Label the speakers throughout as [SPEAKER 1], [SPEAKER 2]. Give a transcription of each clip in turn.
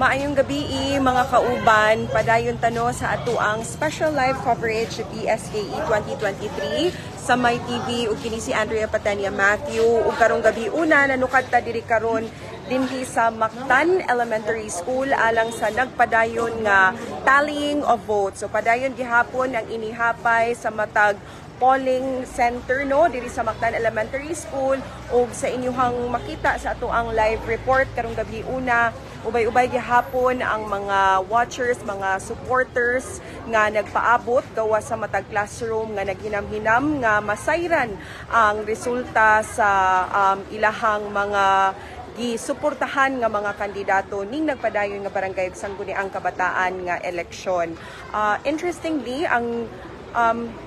[SPEAKER 1] Maayong gabi, mga kauban, padayon tano sa atoang special live coverage sa BSKE 2023 sa My TV ug kini si Andrea Patania Matthew. Ug karong gabi una, nanukad ta diri karon dinhi sa Mactan Elementary School alang sa nagpadayon nga tallying of votes. So padayon gihapon ang inihapay sa matag polling center, no, diri sa Mactan Elementary School. Ug sa inyuhang makita sa ato ang live report karong gabi una, ubay-ubay gihapon ang mga watchers, mga supporters nga nagpaabot gawa sa matag classroom nga naghinam-hinam nga masayran ang resulta sa ilahang mga gisuportahan nga mga kandidato ning nagpadayon nga barangay ug sangguniang kabataan nga eleksyon. Interestingly, ang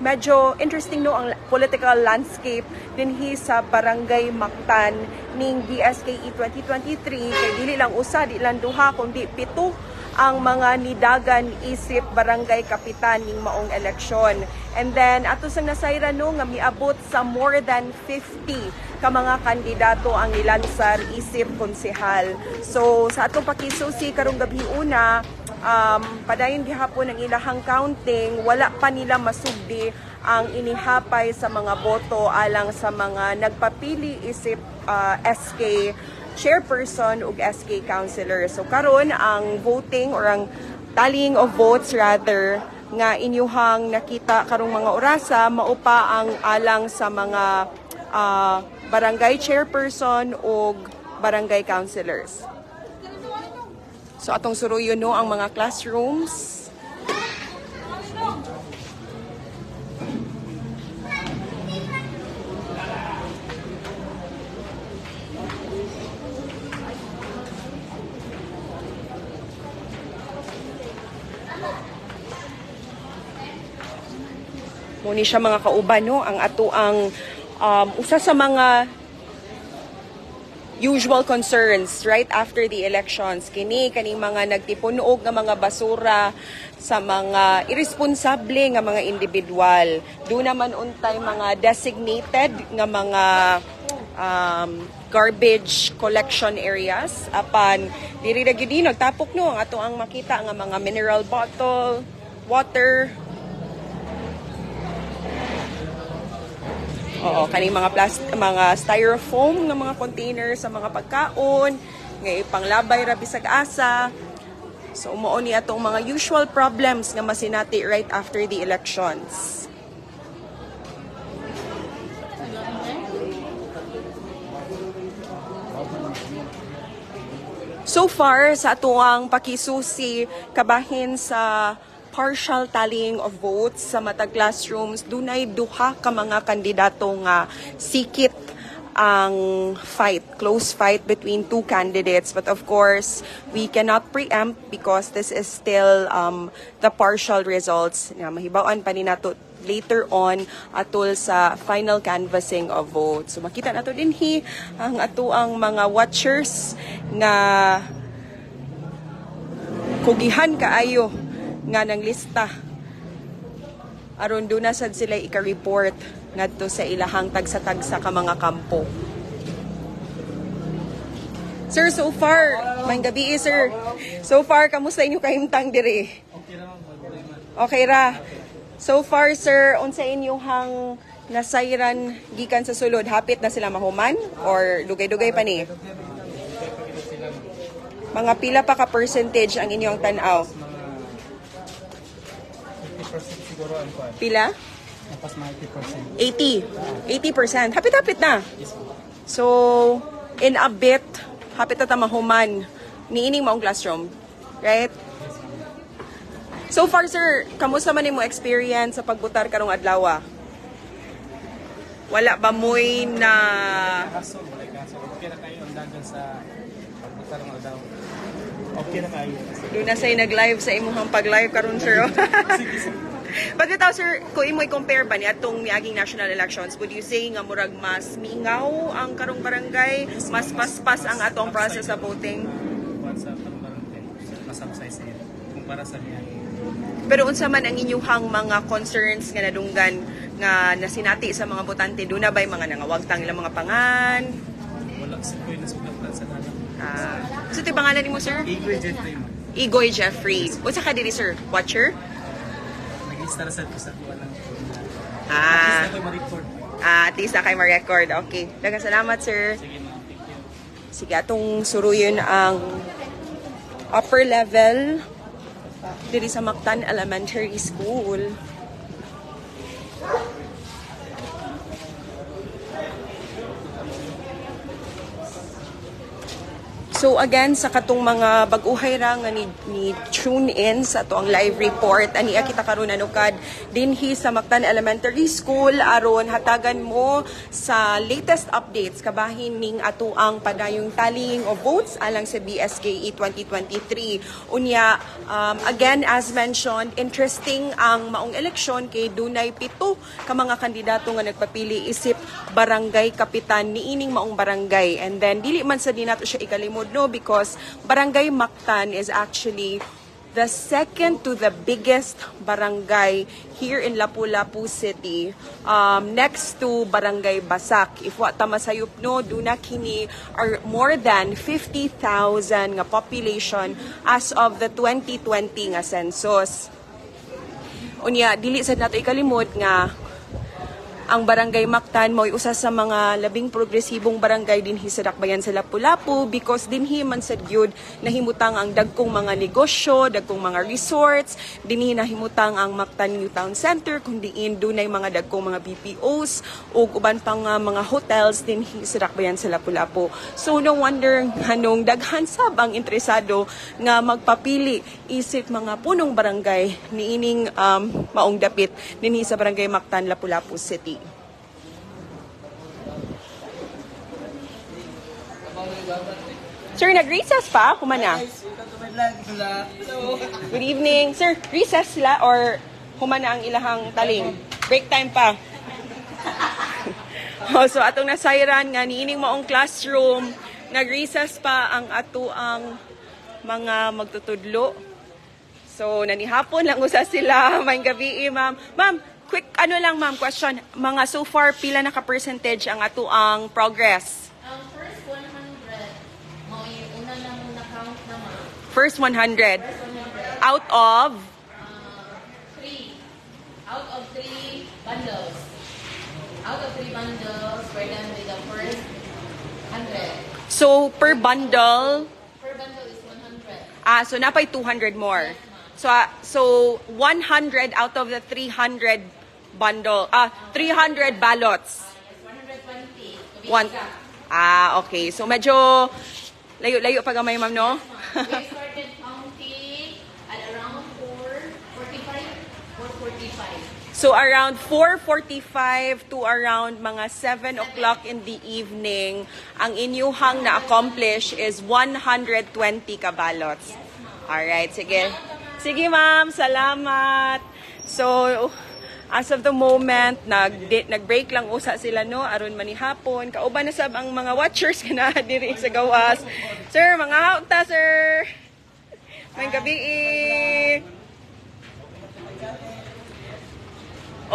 [SPEAKER 1] medyo interesting, no, ang political landscape dinhi sa Barangay Mactan ning BSKE 2023 kay dili lang usa, di lang duha, kundi pito ang mga nidagan isip barangay kapitan ning maong eleksyon. And then ato sang nasayran, no, nga miabot sa more than 50 ka mga kandidato ang nilansar isip konsehal. So sa atong pakisusi karong gabi una, padayon gihapon ang ilahang counting, wala pa nila masugdi ang inihapay sa mga boto alang sa mga nagpapili isip SK chairperson ug SK councilor. So karon ang voting or ang tallying of votes rather nga inyuhang nakita karong mga orasa mao pa ang alang sa mga barangay chairperson ug barangay councilors. So atong suruyon, no, ang mga classrooms. Muni siya, mga kauban, no, ang ato ang usa sa mga usual concerns right after the elections, kini kaning mga nagtipunoog nga mga basura sa mga irresponsable nga mga individual. Do naman untay mga designated nga mga garbage collection areas, apan diri ra gyud ni nagtapok, no, ang ato ang makita nga mga mineral bottle, water. Oo, kaning mga mga styrofoam nga mga container sa mga pagkaon, nga ipanglabay ra bisag asa. So mao ni atong mga usual problems nga masinati right after the elections. So far, sa atuang pakisusi, kabahin sa partial tallying of votes sa matag classrooms, dunay duha ka mga kandidato nga sikit ang fight, close fight between two candidates. But of course, we cannot preempt because this is still the partial results na mahibaw-an pa ni nato later on atol sa final canvassing of votes. So makita nato dinhi ang atoang mga watchers nga kugihan kaayo nga nang lista aron duna sad sila ika-report ngadto sa ilahang tagsa-tagsa ka mga kampo. Sir, so far, may gabi eh, sir. So far, kamusta inyo kahimtang diri?
[SPEAKER 2] Okay ra, ma'am, problema.
[SPEAKER 1] Okay ra. So far, sir, unsa inyong nasayran gikan sa sulod? Hapit na sila mahuman or dugay-dugay pa ni? Mga pila pa ka percentage ang inyong tan-aw?
[SPEAKER 2] Mga 50% siguro ang kuan.
[SPEAKER 1] Pila?
[SPEAKER 2] Napas mga 80%.
[SPEAKER 1] 80. 80%. Hapit-hapit na.
[SPEAKER 2] Yes, ma'am.
[SPEAKER 1] So, in a bit, hapit na ta mahuman niining maong classroom. Right?
[SPEAKER 2] Yes, ma'am.
[SPEAKER 1] So far, sir, kamusta man nimo experience sa pagbutar karong adlaw? Wala ba mo'y na
[SPEAKER 2] Kaso, wala kaso. Okay na kayo ang dagan sa pagbutar ng adlaw. Okay na kayo.
[SPEAKER 1] Doon na sa'yo nag-live sa imuhang pag-live karon, sir?
[SPEAKER 2] Sige, sige.
[SPEAKER 1] But bitaw, sir, kung imo i-compare ba ni atong miaging national elections, would you say nga murag mas mingaw ang karong barangay, mas paspas ang atong process sa voting?
[SPEAKER 2] Kuan sa karong barangay, mas upsize niya kumpara sa niya.
[SPEAKER 1] Pero unsa man ang inyuhang mga concerns nga nadunggan nga nasinati sa mga botante? Duna ba'y mga nangawagtang ilang mga pangan?
[SPEAKER 2] Wala. Wala kasi ko yung nasugatan sa dalan.
[SPEAKER 1] Ah. So, ito pangalan nimo, sir?
[SPEAKER 2] Igor Jeffrey, ma'am.
[SPEAKER 1] Igoy Jeffrey. Unsa ka diri, sir? Watcher?
[SPEAKER 2] Nag-install sa ko sa kuha ng
[SPEAKER 1] Ah.
[SPEAKER 2] At least ma-record.
[SPEAKER 1] Ah, at least na kayo ma-record. Okay. Daghang salamat, sir.
[SPEAKER 2] Sige, ma'am. Thank you.
[SPEAKER 1] Sige, atong suruyon ang upper level diri sa Mactan Elementary School. So again, sa katong mga bag-uhay ra nga ni tune in sa ato ang live report, ani kita karon anukad dinhi sa Mactan Elementary School aron hatagan mo sa latest updates kabahin ning ato ang padayong tallying of votes alang sa BSKE 2023. Unya, again, as mentioned, interesting ang maong eleksyon kay dunay 7 ka mga kandidato nga nagpapili isip barangay kapitan niining maong barangay. And then dili man sa di nato siya ikalimod, no, because Barangay Mactan is actually the second to the biggest barangay here in Lapu-Lapu City, next to Barangay Basak. If wa ta masayop, no, duna kini are more than 50,000 nga population as of the 2020 nga census. Unya, dili sad nato ikalimot nga ang Barangay Mactan mo'y usa sa mga labing progresibong barangay dinhi sa Dakbayan sa Lapu-Lapu because dinhi man sad gyud nahimutang ang dagkong mga negosyo, dagkong mga resorts, dinhi nahimutang ang Mactan New Town Center kung diin dunay mga dagkong mga BPOs ug uban pang mga hotels dinhi sa Dakbayan sa Lapu-Lapu. So no wonder nganong daghan sab ang interesado nga magpapili isip mga punong barangay niining maong dapit dinhi sa Barangay Mactan, Lapu-Lapu City. Sir, nag-recess pa? Humana? Good evening. Sir, recess sila or humana ang ilahang tallying? Break time pa. Oh, so atong nasayran nga niining maong classroom, nag-recess pa ang ato ang mga magtutudlo. So nanihapon lang usa sila. Maayong gabi, ma'am. Ma'am, quick ano lang, ma'am, question. Mga so far pila na ka percentage ang ato ang progress?
[SPEAKER 3] Ang first 100, mao yung una na mong na-count na, ma'am.
[SPEAKER 1] First 100
[SPEAKER 3] First 100,
[SPEAKER 1] out of
[SPEAKER 3] three. Out of three bundles. Out of three bundles, we're done with the first 100.
[SPEAKER 1] So per bundle
[SPEAKER 3] Per bundle is 100.
[SPEAKER 1] Ah, so napay 200 more. So 100 out of the 300 bundle, 300 ballots.
[SPEAKER 3] It's 120 to be
[SPEAKER 1] One.
[SPEAKER 3] exact.
[SPEAKER 1] Ah, okay. So medyo layo-layo pa gamay, ma'am, no?
[SPEAKER 3] We started counting at around 4:45, 4:45.
[SPEAKER 1] So around 4:45 to around mga 7 o'clock in the evening, ang inyuhang na-accomplish is 120 ka ballots. Alright, sige. Sige, ma'am, salamat. So, as of the moment, nag-break lang usa sila, no, aron manihapon. Kauban na sab ang mga watchers kana diri sa gawas. Sir, mga hauta, sir. Maayong gabi.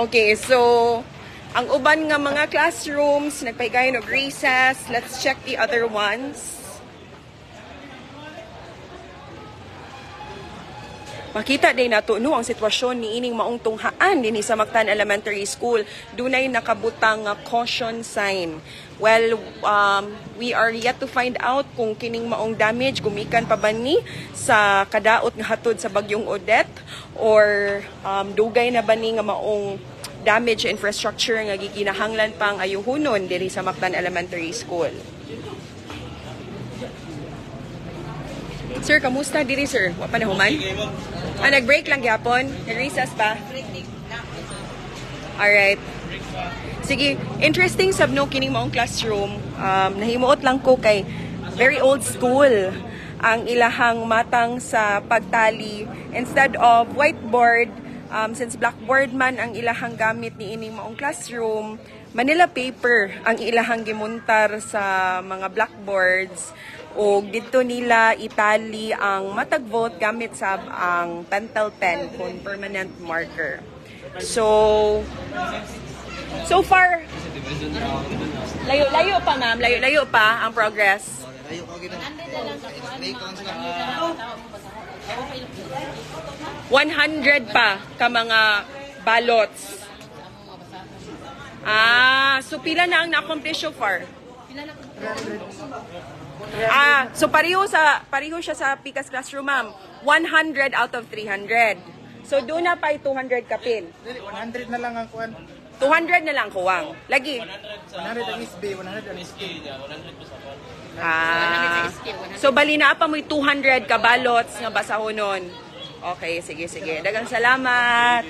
[SPEAKER 1] Okay, so ang uban nga mga classrooms nagpahigayon og recess. Let's check the other ones. Makita din nato, no, ang sitwasyon ni ining maong tunghaan dinhi sa Mactan Elementary School. Dunay nakabutang nga caution sign. Well, we are yet to find out kung kining maong damage gumikan pa ba ni sa kadaot nga hatod sa bagyong Odette or dugay na ba ni nga maong damage infrastructure nga gikinahanglan pang ayuhunon dinhi sa Mactan Elementary School. Sir, kamusta diri, sir? Wa pa na human? Ah, nag-break lang gyapon? Nag-recess pa? Alright. Sige, interesting sab, no, kining maong classroom. Nahimuot lang ko kay very old school ang ilahang matang sa pagtally. Instead of whiteboard, since blackboard man ang ilahang gamit ni ining maong classroom, Manila paper ang ilahang gimuntar sa mga blackboards o dito nila itali ang matag vote gamit sab ang pentel pen kung permanent marker. So, So far, layo-layo pa, ma'am, layo-layo pa ang progress.
[SPEAKER 4] Layo ko gina. 3 counts lang.
[SPEAKER 1] 100 pa ka mga ballots. Ah, so pila na ang na-accomplish so far? Ah, so pareho siya sa Pikas classroom, ma'am. 100 out of 300. So doon na pa 200 kapin.
[SPEAKER 4] Dili, 100 na lang ang kuan.
[SPEAKER 1] 200 na lang kuwang. Lagi.
[SPEAKER 4] 100 ang SB, 100 ang
[SPEAKER 2] SK niya, 100 pa sa kuwan.
[SPEAKER 1] Ah. So bali na pa mo'y 200 ka ballots nga basahonon. Okay, sige, sige. Daghang salamat.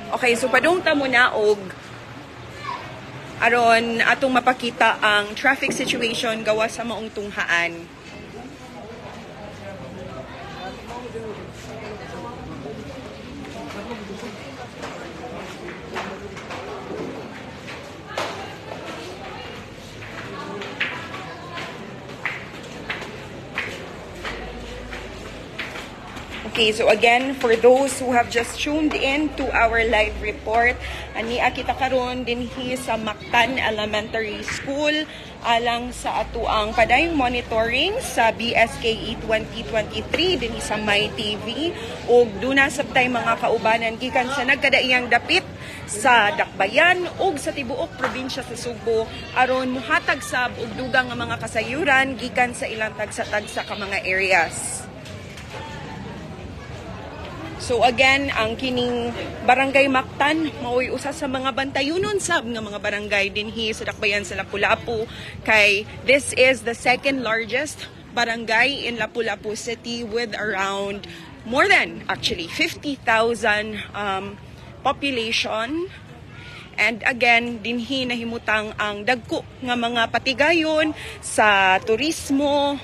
[SPEAKER 1] Okay, so padung ta muna og aron atong mapakita ang traffic situation gawa sa maong tunghaan. Okay, so again, for those who have just tuned in to our live report, ania kita karon dinhi sa Mactan Elementary School alang sa atuang padayong monitoring sa BSKE 2023 dinhi sa My TV, ug duna sabtay mga kaubanan gikan sa nagkadaiyang dapit sa Dakbayan ug sa tibuok probinsya sa Sugbo aron muhatag sab og dugang nga mga kasayuran gikan sa ilang tagsa-tagsa ka mga areas. So again, ang kining Barangay Mactan mao'y usa sa mga bantayunon sab nga mga barangay dinhi sa Dakbayan sa Lapu-Lapu, kay this is the second largest barangay in Lapu-Lapu City with around more than actually 50,000 population. And again, dinhi nahimutang ang dagko nga mga patigayon sa turismo,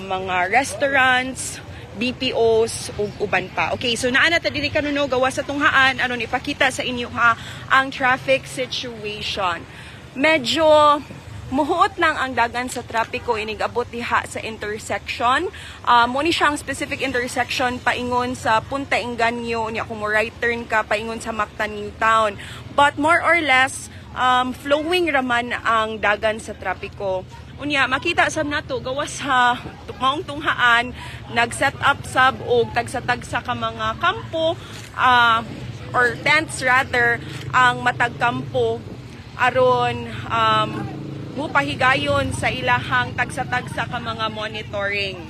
[SPEAKER 1] mga restaurants, BPOs ug uban pa. Okay, so naa na ta diri karon, no, gawa sa tunghaan aron ipakita sa inyo ha ang traffic situation. Medyo muhuot lang ang dagan sa trapiko inig abot diha sa intersection. Mo ni siyang specific intersection paingon sa Punta Engaño, unya kung mo right turn ka paingon sa Mactan New Town. But more or less flowing raman ang dagan sa trapiko. Unya makita sab nato gawas sa maong tunghaan, nag-set up sab og tagsa-tagsa ka mga kampo, or tents rather, ang matag kampo aron mupahigayon sa ilahang tagsa-tagsa ka mga monitoring.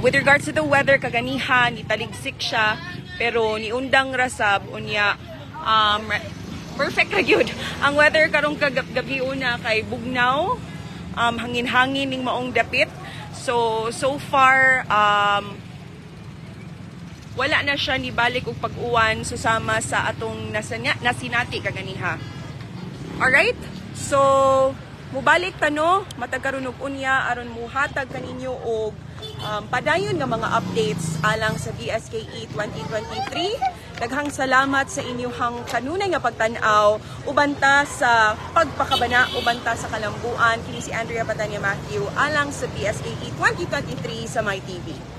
[SPEAKER 1] With regards to the weather, kaganiha nitaligsik siya pero niundang rasab, unya perfect ra gyud ang weather karong kagabi una kay bugnaw, hangin-hangin ning maong dapit. So so far wala na siya nibalik og pag-uwan susama sa atong nasinati kaganiha. Alright? So mubalik ta, no, matag karon og unya aron muhatag kaninyo og padayon nga mga updates alang sa BSKE 2023. Daghang salamat sa inyong kanunay nga pagtan-aw, uban ta sa pagpakabana, uban ta sa kalambuan. Kini si Andrea Patania Matthew alang sa BSKE 2023 sa MyTV.